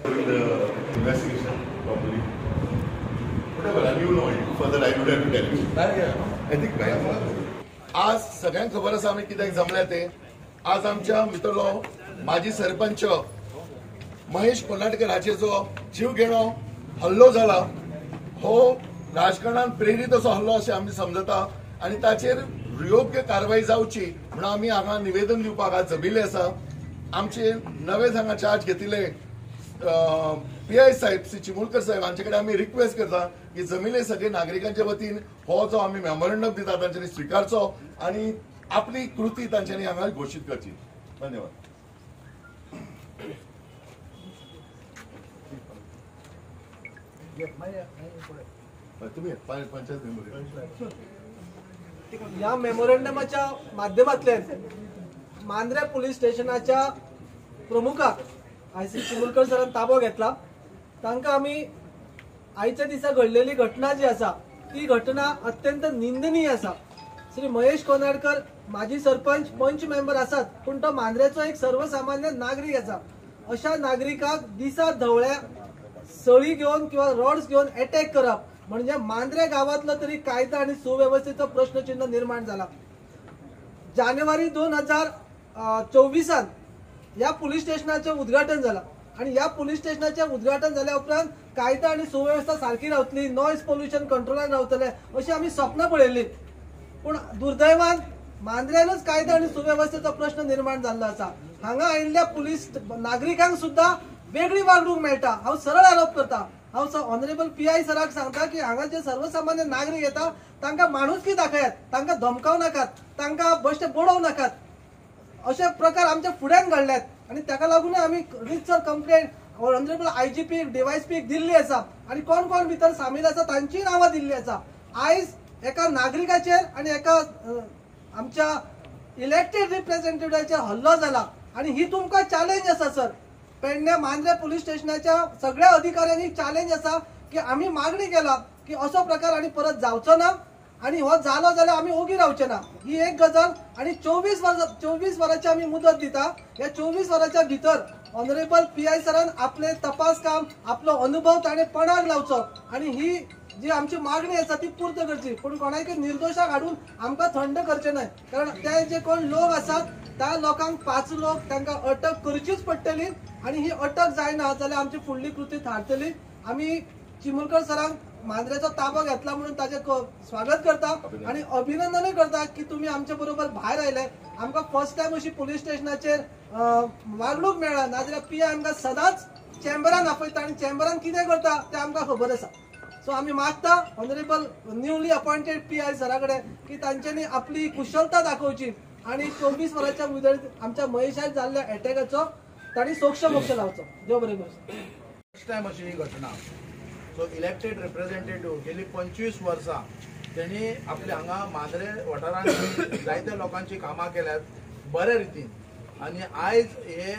Investigation properly. Whatever, you know it. Further, I don't have to tell you. I think आज सगळ्यांक खबर आसा आमी कित्याक जमल्या ते. आज आमच्या भितरलो माजी सरपंच महेश कोनाडकर हाचे जो जीव घेणो हल्लो जाला हो राजकारणान प्रेरीत असो हल्लो अशें आमी समजता आनी ताचेर योग्य कारवाई जावची म्हणून आमी हांगा निवेदन दिवपाक आज जमिल्ले आसा. आमचे नवेच हांगा चार्ज घेतिल्ले पी I साहेब श्री चिमुलकर साहेब हांचे कडेन आमी रिक्वेस्ट करता की जमिल्ले सगळे नागरिकांच्या वतीन हो जो आमी मेमोरंडम दिता तांच्यांनी स्विकारचो आनी आपली कृती तांच्यांनी हांगा घोशीत करची. धन्यवाद. तुम्ही पंचायत मेंबर ह्या मेमोरंडमाच्या माध्यमांतल्यान मांद्रे पुलीस स्टेशनाच्या प्रमुखाक आय सी चिमुलकर सरान ताबो घेतला. तांकां आमी आयच्या दिसा घडलेली घटना जी आसा ती घटना अत्यंत निंदनीय आसा. श्री महेश कोनाडकर माजी सरपंच पंच मेंबर आसात, पूण तो मांद्रेचो एक सर्वसामान्य नागरीक आसा. अशा नागरिकाक दिसा धवळ्या सळी घेवन किंवा रॉड्स घेवन अटॅक करप म्हणजे मांद्रे गांवांतलो तरी कायदा आनी सुवेवस्थेचो प्रश्नचिन्ह निर्माण जाला. जानेवारी 2024 ह्या पुलीस स्टेशनाचें उद्घाटन जाला आनी ह्या पुलीस स्टेशनाचें उद्घाटन जाल्या उपरांत कायदा आनी सुवेवस्था सारकी रावतली, नॉयज पोल्युशन कंट्रोलान रावतलें अशी आमी सपनां पळयल्लीं. पूण दुर्दैवान मांद्र्यानूच कायदा आनी सुवेवस्थेचो प्रश्न निर्माण जाल्लो आसा. हांगा आयिल्ल्या पुलीस नागरिकांक सुद्दां वेगळी वागणूक मेळटा. हांव सरळ आरोप करता. हांव ऑनरेबल पी I सराक सांगता की हांगा जे सर्वसामान्य नागरीक येता तांकां माणुसकी दाखयात, तांकां धमकाव नाकात, तांकां बश्टे बडोवं नाकात. अशे प्रकार आमच्या फुड्यान घडल्यात आनी ताका लागून आमी रितसर कंप्लेन ऑनरेबल आयजीपीक डीवायएसपीक दिल्ली आसा आनी कोण कोण भितर सामील आसा तांचीय नांवां दिल्ली आसा. आयज एका नागरिकाचेर आनी एका आमच्या इलेक्टेड रिप्रेझेंटेटिव्हाचेर हल्लो जाला आनी ही तुमकां चॅलेंज आसा सर. पेडणे मांद्रे पुलीस स्टेशनाच्या सगळ्या अधिकाऱ्यांनी चॅलेंज आसा की आमी मागणी केला की असो प्रकार आनी परत जावचो ना आनी हो जालो जाल्यार आमी ओगी रावचे ना. ही एक गजाल. आनी 24 वरांची आमी मुदत दिता. ह्या 24 वरांच्या भितर ऑनरेबल पी I सरान आपले तपास काम, आपलो अनुभव ताणें पणाक लावचो आनी ही जी आमची मागणी आसा ती पूर्त करची. पूण कोणाकय निर्दोशाक हाडून आमकां थंड करचें न्हय, कारण ते जे कोण लोक आसात त्या लोकांक 5 लोक तांकां अटक करचीच पडटली आनी ही अटक जायना जाल्यार आमची फुडली कृती थारतली. आमी चिमुलकर सरांक मांद्रेचो ताबो घेतला म्हणून ताचें स्वागत करता आनी अभिनंदनूय करता की तुमी आमचे बरोबर भायर आयले. आमकां फर्स्ट टायम अशी पुलीस स्टेशनाचेर वागणूक मेळ्ळा, नाजाल्यार पी I आमकां सदांच चेंबरान आपयता आनी चेंबरान कितें करता तें आमकां खबर आसा. सो आमी मागता honourable newly appointed P I सरा कडेन की तांच्यांनी आपली कुशलता दाखोवची आनी 24 वरांच्या भितर आमच्या महेशाक जाल्ल्या एटॅकाचो तांणी सोक्ष मोक्ष लावचो. देव बरें करूं. फर्स्ट टायम अशी ही घटना. सो इलेक्टेड रिप्रेझेंटेटिव्ह गेली 25 वर्सां तेणी आपल्या हांगा मांद्रे वाठारांत जायत्या लोकांची कामां केल्यात बऱ्या रितीन आनी आयज हे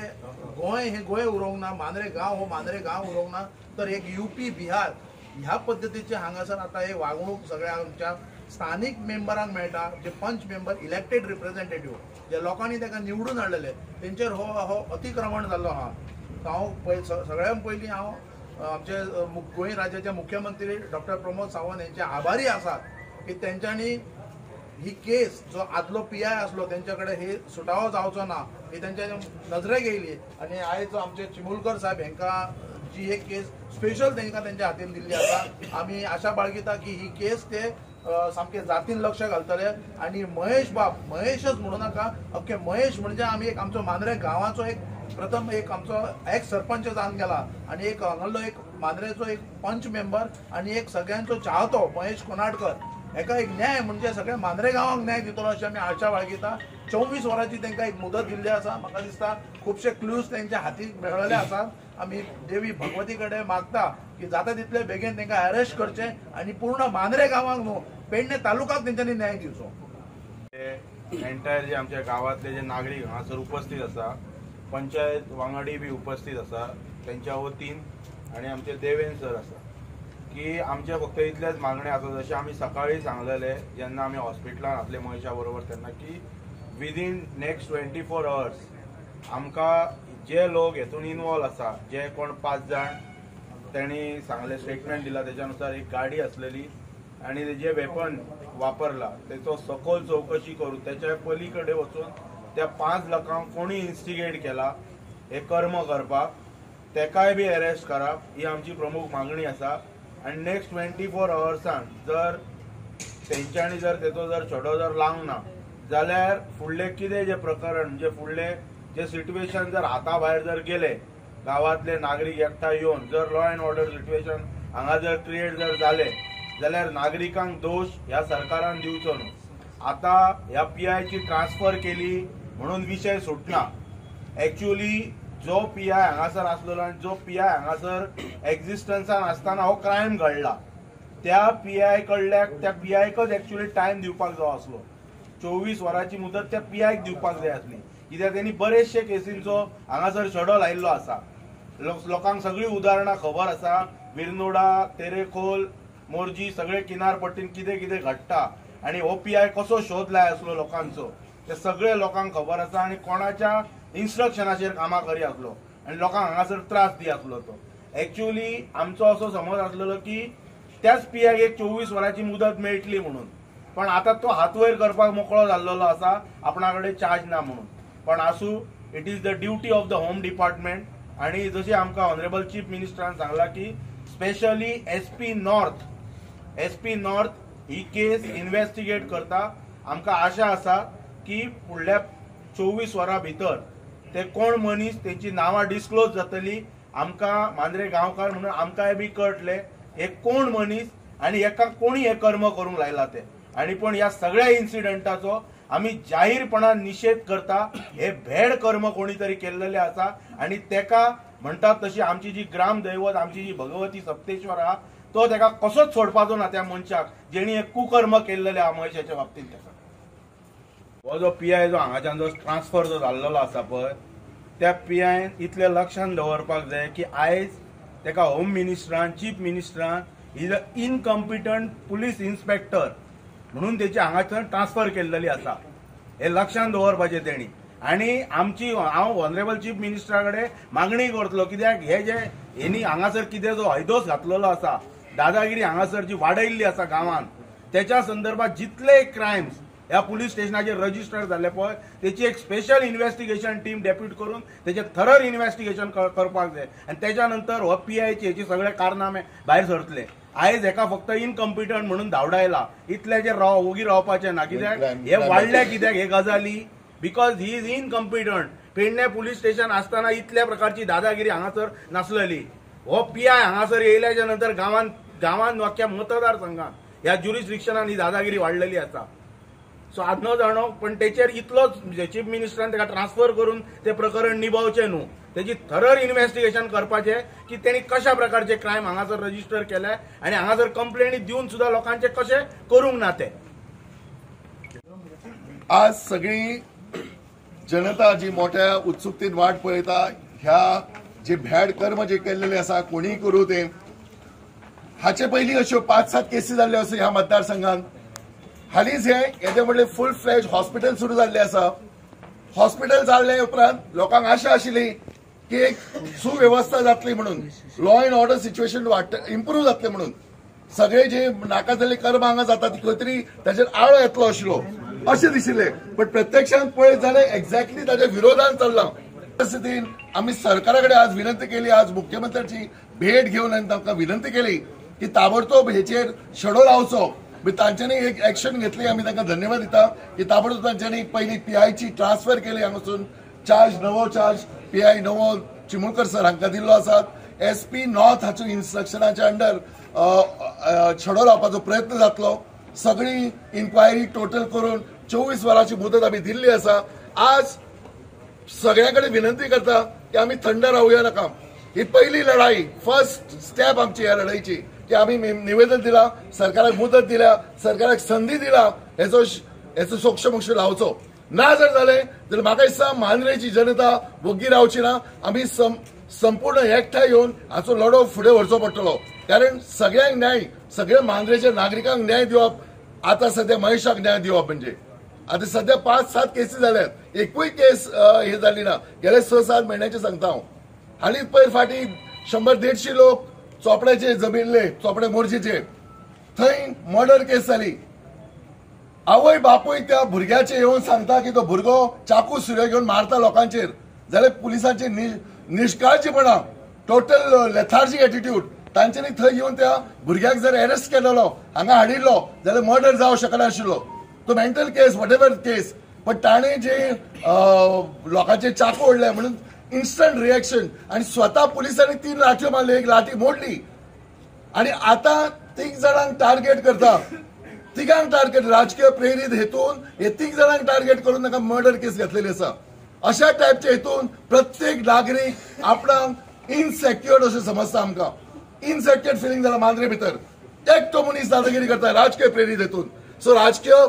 गोंय हे गोंय उरोंक ना, मांद्रे गांव हो मांद्रे गांव उरोंक ना, तर एक युपी बिहार ह्या पद्दतीचे हांगासर आतां हे वागणूक सगळ्या आमच्या स्थानीक मेंबरांक मेळटा, जे पंच मेंबर इलेक्टेड रिप्रेझेंटेटिव्ह जे लोकांनी ताका निवडून हाडलेले तेंचेर हो हो अतिक्रमण जाल्लो आहा. हांव सगळ्यान पयलीं हांव आमचे गोंय राज्याचे मुख्यमंत्री डॉक्टर प्रमोद सावंत हेंचे आभारी आसात की तेंच्यांनी ही केस जो आदलो पी I आसलो तेंच्या कडेन ही सुटावो जावचो ना ही तेंच्या नजरेक येयली आनी आयज आमचे चिमुलकर साहेब हेंकां जी एक केस स्पेशल तेंकां तेंच्या हातीन दिल्ली आसा. आमी आशा बाळगिता की ही केस ते सामके जातीन लक्ष घालतले आनी महेश बाब महेशच म्हणू नाका, अख्खे महेश म्हणजे आमी एक आमचो मांद्रे गांवाचो एक प्रथम एक आमचो एक्स सरपंच जावन गेला आनी एक हांगासरलो एक मांद्रेचो एक पंच मेंबर आनी एक सगळ्यांचो चाहतो महेश कोनाडकर हेका एक न्याय म्हणजे सगळ्या मांद्रे गांवांक न्याय दितलो अशें आमी आशा बाळगिता. 24 वरांची तांकां एक मुदत दिल्ली आसा. म्हाका दिसता खुबशे क्लूज तेंच्या हातीक मेळ्ळेले आसात. आमी देवी भगवती कडेन मागता की जाता तितले बेगीन तांकां अरेस्ट करचें आनी पूर्ण मांद्रे गांवांक न्हू पेडणे तालुकाक तेंच्यांनी न्याय दिवचो. एंटायर जे आमच्या गांवांतले जे नागरीक हांगासर उपस्थित आसा, पंचायत वांगडी बी उपस्थित आसा तेंच्या वतीन आनी आमचे देवेन सर आसा की आमचे फक्त इतलेच मागणे आसा जशें आमी सकाळी सांगलेले जेन्ना आमी हॉस्पिटलान आसले महेशा बरोबर तेन्ना की विदीन नेक्स्ट 24 अवर्स आमकां जे लोक हेतून इन्वॉल्व आसा, जे कोण 5 जाण तेणी सांगले स्टेटमेंट दिला तेच्या नुसार एक गाडी आसलेली आनी जे वेपन वापरला तेचो सखोल चवकशी करून तेच्या पलीकडे वचून त्या 5 लोकांक कोणी इन्स्टिगेट केला हे कर्म करपाक तेकाय बी अरेस्ट करप ही आमची प्रमुख मागणी आसा. आनी नेक्स्ट 24 अवर्सान जर तेंच्यांनी जर तेचो जर छडो जर लावंक ना जाल्यार फुडले कितें जे प्रकरण म्हणजे फुडले जे सिट्युएशन जर हाता भायर जर गेले, गांवांतले नागरीक एकठांय येवन जर लॉ एंड ऑर्डर सिट्युएशन हांगा जर क्रिएट जर जाले जाल्यार नागरिकांक दोश ह्या सरकारान दिवचो न्हू. आतां ह्या पीआयची ट्रान्सफर केली म्हणून विशय सुटना. एक्च्युअली जो पीआय हांगासर आसलेलो आनी जो पीआय हांगासर एक्झिस्टन्सान आसतना हो क्रायम घडला त्या पीआय कडल्याक त्या पीआयकच एक्च्युअली टायम दिवपाक जाय आसलो. 24 वरांची मुदत त्या पीआयक दिवपाक जाय आसली, कित्याक तेणी बरेचशे केसींचो हांगासर छडो लायिल्लो आसा. लोकांक सगळीं उदाहरणां खबर आसा. विरनोडा, तेरेखोल, मोरजी सगळे किनारपट्टीन कितें कितें घडटा आनी हो पीआय कसो शोध लाय आसलो लोकांचो ते सगळे लोकांक खबर आसा आनी कोणाच्या इन्स्ट्रक्शनाचेर कामां करी आसलो आनी लोकांक हांगासर त्रास दी आसलो तो. एक्च्युअली आमचो असो समज आसलेलो की त्याच पीआयक एक 24 वरांची मुदत मेळटली म्हणून, पण आतां तो हात वयर करपाक मोकळो जाल्लो आसा, आपणा कडेन चार्ज ना म्हणून. पण आसूं, it is the duty of the home department. आनी जशें आमकां ऑनरेबल चीफ मिनिस्टरान सांगला की स्पेशली एसपी नॉर्थ ही केस इन्व्हेस्टिगेट करता. आमकां आशा आसा की फुडल्या 24 वरां भितर ते कोण मनीस तेंची नांवां डिस्क्लोज जातली. आमकां मांद्रे गांवकार म्हणून आमकांय बी कळटलें हे कोण मनीस आनी हेका कोणी हे कर्म करूंक लायला ते. आनी पण ह्या सगळ्या इन्सिडंटाचो आमी जाहीरपणान निशेध करता. हे भेड कर्म कोणी तरी केल्लेले आसा आनी तेका म्हणटात तशी आमची जी ग्रामदैवत, आमची जी भगवती सप्तेश्वर आहा तो तेका कसोच सोडपाचो ना त्या मनशाक जेणी हे कुकर्म केल्लेले आहा महेशाच्या बाबतींत. तेका हो जो पीआय जो हांगाच्यान जो ट्रान्सफर जो जाल्लो आसा पळय त्या पीआयन इतलें लक्षान दवरपाक जाय की आयज तेका होम मिनिस्टरान, चीफ मिनिस्टरान is a incompetent police inspector म्हणून तेची हांगाच्यान ट्रान्सफर केल्लेली आसा. हे लक्षान दवरपाचें तेणी. आनी आमची हांव ऑनरेबल चीफ मिनिस्टरा कडेन मागणी करतलो कित्याक हे जे हेणी हांगासर कितें जो हैदोस घातलेलो आसा, दादागिरी हांगासर जी वाडयल्ली आसा गांवांत तेच्या संदर्भात जितले क्रायम्स ह्या पुलीस स्टेशनाचेर रजिस्टर जाल्ले पळय तेची एक स्पेशल इन्व्हेस्टिगेशन टीम डेप्यूट करून तेचे थरर इन्व्हेस्टिगेशन करपाक जाय आनी तेच्या नंतर हो पीआयची हेची सगळे कारनामे भायर सरतले. आयज हेका फक्त इनकम्पिटंट म्हणून धांवडायला इतल्याचेर ओगी रावपाचें ना, कित्याक हे वाडल्या कित्याक हे गजाली because he is incompetent. Pedne police station आसतना इतल्या प्रकारची दादागिरी हांगासर नासलेली. हो पीआय हांगासर येयल्याच्या नंतर गांवांत गांवांत अख्ख्या मतदारसंघात ह्या ज्युरिस्डिक्शनान ही दादागिरी वाडलेली आसा. सो आज न जाणो पण तेचेर इतलोच चीफ मिनिस्टरान ताका ट्रान्सफर करून ते प्रकरण निभावचें न्हू, तेजी थरर इन्व्हेस्टिगेशन करपाचें की तेणी कशा प्रकारचे क्रायम हांगासर रजिस्टर केले आनी हांगासर कंप्लेनी दिवन सुद्दां लोकांचे कशें करूंक ना ते. आज सगळी जनता जी मोठ्या उत्सुकतेन वाट पळयता ह्या जे भॅड कर्म जे केल्लेले आसा कोणीय करूं ते, हाचे पयलीं अश्यो 5-7 केसी जाल्ल्यो आसा ह्या मतदारसंघात. हालींच हे येदे व्हडलें फूल फ्लॅज हॉस्पिटल सुरू जाल्लें आसा. हॉस्पिटल जाल्ले उपरांत लोकांक आशा आशिल्ली की एक सुवेवस्था जातली म्हणून, law and order situation improve जातलें म्हणून, सगळे जे नाका जाल्ले कर्म हांगा जाता ती खंय तरी ताचेर आळो येतलो आशिल्लो अशें दिशिल्लें. बट प्रत्यक्षांत पळयत जाल्यार एक्झॅक्टली ताच्या विरोधान चल्लां. परिस्थितीन आमी सरकारा कडेन आज विनंती केली, आज मुख्यमंत्र्याची भेट घेवन आनी तांकां विनंती केली की ताबडतोब हेचेर छडो लावचो. तांच्यांनी एक एक्शन घेतली, आमी तांकां धन्यवाद दिता की ताबडतोब तांच्यांनी पयली पीआयची ट्रान्सफर केली हांगासून, चार्ज नवो चार्ज पीआय नवो चिमुलकर सर हांकां दिल्लो आसा. एसपी नॉर्थ हाचो इन्स्ट्रक्शनाच्या अंडर छडो लावपाचो प्रयत्न जातलो. सगळी इन्क्वायरी टोटल करून 24 वरांची मुदत आमी दिल्ली आसा. आज सगळ्यां कडेन विनंती करता की आमी थंड रावया नाका. ही पहिली लढाई, फर्स्ट स्टेप आमची ह्या लढाईची की आमी निवेदन दिला, सरकाराक मुदत दिल्या, सरकाराक संधी दिला, हेचो हेचो सोक्षमोक्ष लावचो. ना जर जालें जाल्यार म्हाका दिसता मांद्रेची जनता वोग्गी रावची ना. आमी संपूर्ण एकठांय येवन हाचो लढो फुडें व्हरचो पडटलो, कारण सगळ्यांक न्याय, सगळ्या मांद्रेच्या नागरिकांक न्याय दिवप, आतां सद्या महेशाक न्याय दिवप म्हणजे. आतां सध्या 5-7 केसी जाल्यात, एकूय केस हे जाली ना. गेले 6-7 म्हयन्याचे सांगता हांव. हालींच पयर फाटीं 100-150 लोक चोपड्याचे जमिल्ले, चोपडे मोर्जीचे, थंय मर्डर केस जाली. आवय बापूय त्या भुरग्याचे येवन सांगता की तो भुरगो चाकू सुऱ्यो घेवन मारता लोकांचेर, जाल्यार पुलिसांचे निष्काळजीपणा, टोटल लेथार्जीक एटिट्यूड, तांच्यांनी थंय येवन त्या भुरग्याक जर अरेस्ट केलेलो, हांगा हाडिल्लो जाल्यार मर्डर जावंक शकनाशिल्लो. तो mental case, whatever case, पण ताणें जे लोकांचे चाकू ओडले म्हणून इन्स्टंट रिएक्शन, आनी स्वता पुलिसांनी 3 लाठयो मारल्यो, एक लाठी मोडली. आनी आतां 3 जाणांक टार्गेट करता, तिगांक टार्गेट, राजकीय प्रेरीत हेतून हे 3 जाणांक टार्गेट करून ताका मर्डर केस घातलेली आसा. अशा टायपच्या हेतून प्रत्येक नागरीक आपणाक इनसेक्युअर्ड अशें समजता. आमकां इनसेक्युअर्ड फिलिंग जाला मांद्रे भितर. एकटो मनीस दादागिरी करता राजकीय प्रेरीत हेतून. सो राजकीय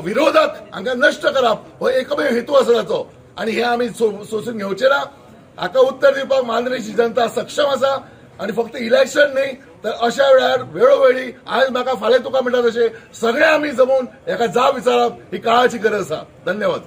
विरोधक हांकां नश्ट करप हो एकमेव हेतू आसा ताचो, आनी हे आमी सोसून घेवचे ना. हाका उत्तर दिवपाक मांद्रेची जनता सक्षम आसा. आनी फक्त इलेक्शन न्ही तर अशा वेळार वेळोवेळी आज म्हाका फाल्यां तुका म्हणटा तशें सगळे आमी जमून एका जाब विचारप ही काळाची गरज आसा. धन्यवाद.